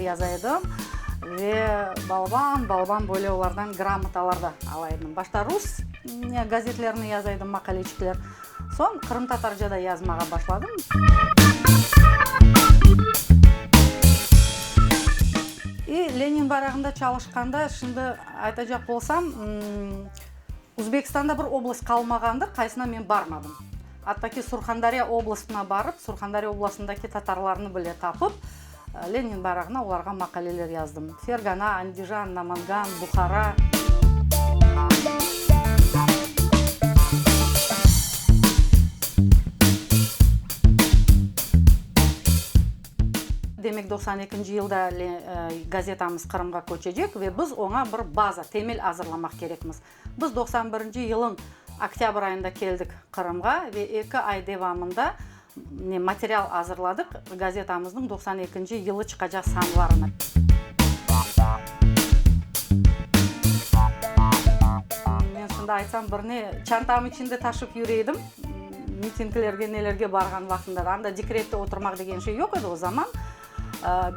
yaza edim ve balaban, balaban böyle olardan gramotalar da ala edim. Başta rus gazetlerine yaza edim maqaleçikler, soñ qırımtatarca da yazmağa başladım. İ Lenin bayrağında çalışqanda, şimdi aytacaq olsam, Uzbekistanda bir oblast qalmağandır, qaysına men barmadım. Atta ki, Surhandarya oblastına barıp, Surhandarya oblastındaki tatarlarnı bile tapıp, Lenin bayrağına olarğa maqaleler yazdım. Fergana, Andijan, Namangan, Buhara. Demek, 92-nci yılda gazetamız Qırımğa köçecek ve biz oña bir baza, temel azırlamaq kerekmiz. Biz 91-nci yılıñ oktâbr ayında keldik Qırımğa ve eki ay devamında material azırladıq gazetamıznıñ 92-nci yılı çıqacaq sanlarına. Men şimdi aytsam, bir ne, çantam içinde taşıp yüre edim. Mitinglerge, nelerge barğan vaqtında da, anda dekrette oturmaq degen şey yoq edi o zaman.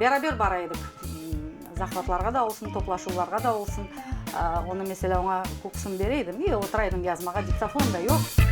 Beraber bara edik, zahvatlarğa da olsun, toplaşuvlarğa da olsun. Onı, meselâ, oña kokusını bere edim, i otura edim yazmağa, diktofon da yoq.